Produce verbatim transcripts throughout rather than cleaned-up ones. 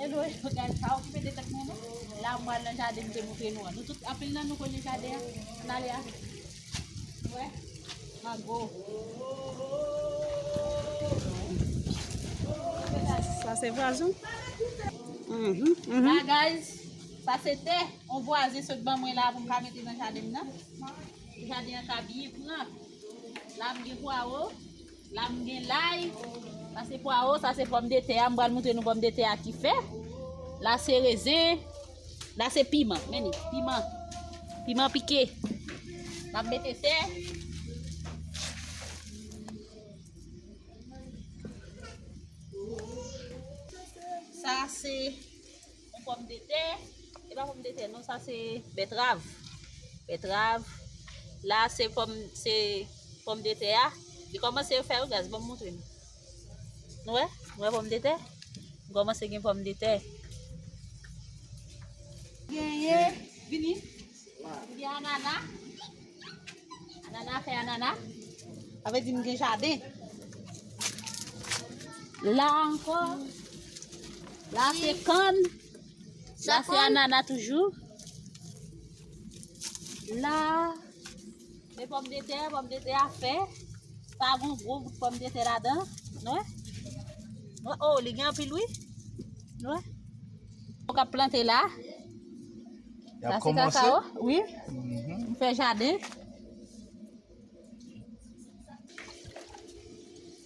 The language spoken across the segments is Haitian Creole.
Gad, pa okipe de tèt mwen non. La m pral nan jaden m te montre nou an. Nou tout, anpil nan nou konn jaden an. Ann ale a. Wè. Mango. Sa se vwazin. Mhm, mhm. La, guys, sa se tè. On vwazen sot ban mwen la pou m ka mete nan jaden m nan. Jaden an ka byen pran. La m gen pwawo. La m gen lay. Sa se pwawo, sa se pòmdetè a. M pral montre nou pòmdetè a ki fè. La se rezen. La se piman. Men li, piman. Piman pike. N ap mete tè. Sa se yon pòmdetè. E pa pòmdetè non, sa se bètrav. Bètrav. La se pòm, se pòmdetè a. Li kòmanse fè yo gaz, ban m montre nou. Nou wè? Nou wè pòmdetè? Li kòmanse gen pòmdetè. Genyen, vini. Li gen anana. Anana fè anana. Sa vle di m gen jaden. La ankò. La se kann. La se anana toujou. La se pòmdetè, pòmdetè a fè. Pa gon gwo bout pòmdetè ladan. Nou wè? Nou wè? Oh, li gen anpil wi. Nou wè? Ou ka plante la. Sa se kakawo, wi. M fè jaden.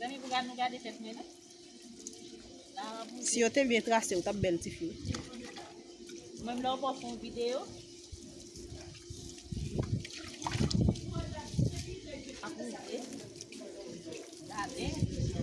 Zanmi, pou gad nou gade tèt mwen non. Si yo te byen trase, ou t ap bèl tifi. Menm lè w pa fè yon videyo. Ap rive. Gade.